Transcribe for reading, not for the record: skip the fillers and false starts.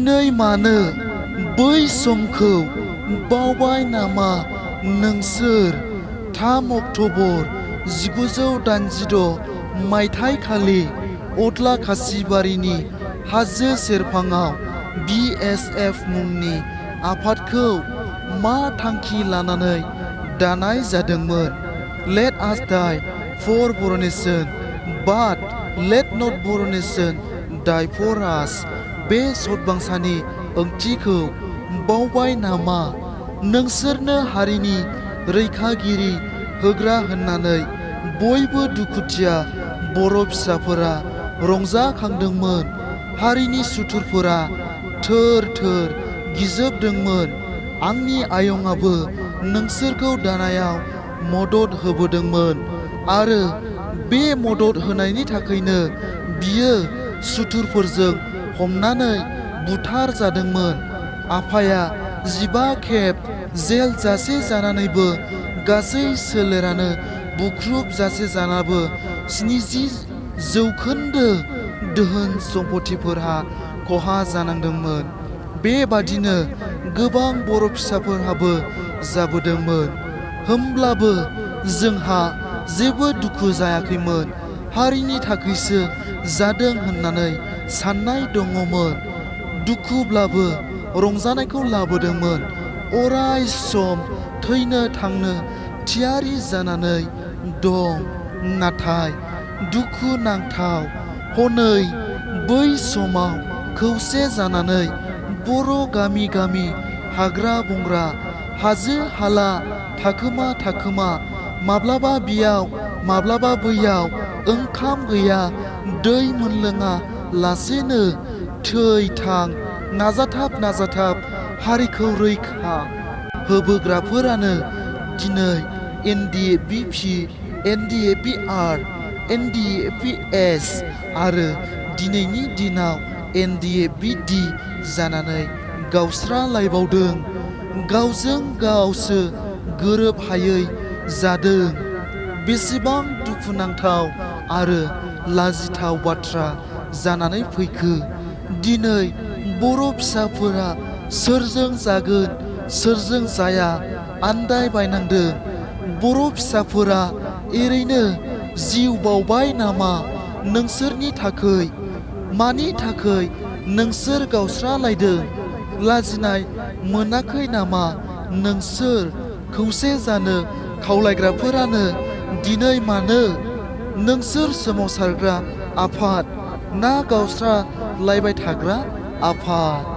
दिनै मानो बै समखौ बावबाय नामा नोंसोर 3 अक्ट'बर 1986 मायथाइखालि अदला खासिबारिनि हाजो सेरफाङाव BSF मुंनि आफादखौ मा थांखि लानानै दानाय जादोंमोन? Let us die for Boro Nation, but let not Boro Nation die for us. बे सदबांसानि ओंथिखौ बावबाय नामा? नोंसोरनो हारिनि रैखागिरि होग्रा होननानै बयबो दुखुथिया बर' फिसाफोरा रंजाखांदोंमोन। हारिनि सुथुरफोरा थोर थोर गिजोबदोंमोन। आंनि आयंआबो नोंसोरखौ दानायाव मदद होबोदोंमोन आरो बे मदद होनायनि थाखायनो बियो सुथुरफोरजों हमनानै बुथार जादोंमोन। आफाया 15 खेब जेल जासे जानानैबो गासै सोलेरानो बुख्रुब जासे जानाबो 70% दोहोन सम्पथिफोरहा खहा जानांदोंमोन। बेबादिनो गोबां बर' फिसाफोरहाबो जाबोदोंमोन। होमब्लाबो जोंहा जेबो दुखु जायाखैमोन। हारिनि थाखायसो जादों होननानै साननाय दङमोन। दुखुब्लाबो रंजानायखौ लाबोदोंमोन। अराय सम थैनो थांनो थियारि जानानै दं। नाथाय दुखु नांथाव हनै बै समाव खौसे जानानै बर' गामि गामि हाग्रा बंग्रा हाजो हाला थाखोमा थाखोमा माब्लाबा बियाव माब्लाबा बैयाव ओंखाम गैया दै मोनलोङा लासेनो थै-थां नाजाथाब नाजाथाब हारिखौ रैखा होबोग्राफोरानो दिनै NDFB-P, NDFB-R, NDFB-S आरो दिनैनि दिनाव NDFB-D जानानै गावस्रालायबावदों। गावजों गावसो गोरोब हायै जादों। बेसेबां दुखुनांथाव आरो लाजिथाव बाथ्रा जानानै फैखो। दिनै बर' फिसाफोरा सोरजों जागोन सोरजों जाया आन्दायबायनांदों। बर' फिसाफोरा एरैनो जिउ बावबाय नामा नोंसोरनि थाखै? मानि थाखै नोंसोर गावस्रालायदों? लाजिनाय मोनाखै नामा नोंसोर? खौसे जानो खावलायग्राफोरानो दिनै मानो? नोंसोर सोमावसारग्रा आफाद ना गावस्रालायबाय थाग्रा आफाद?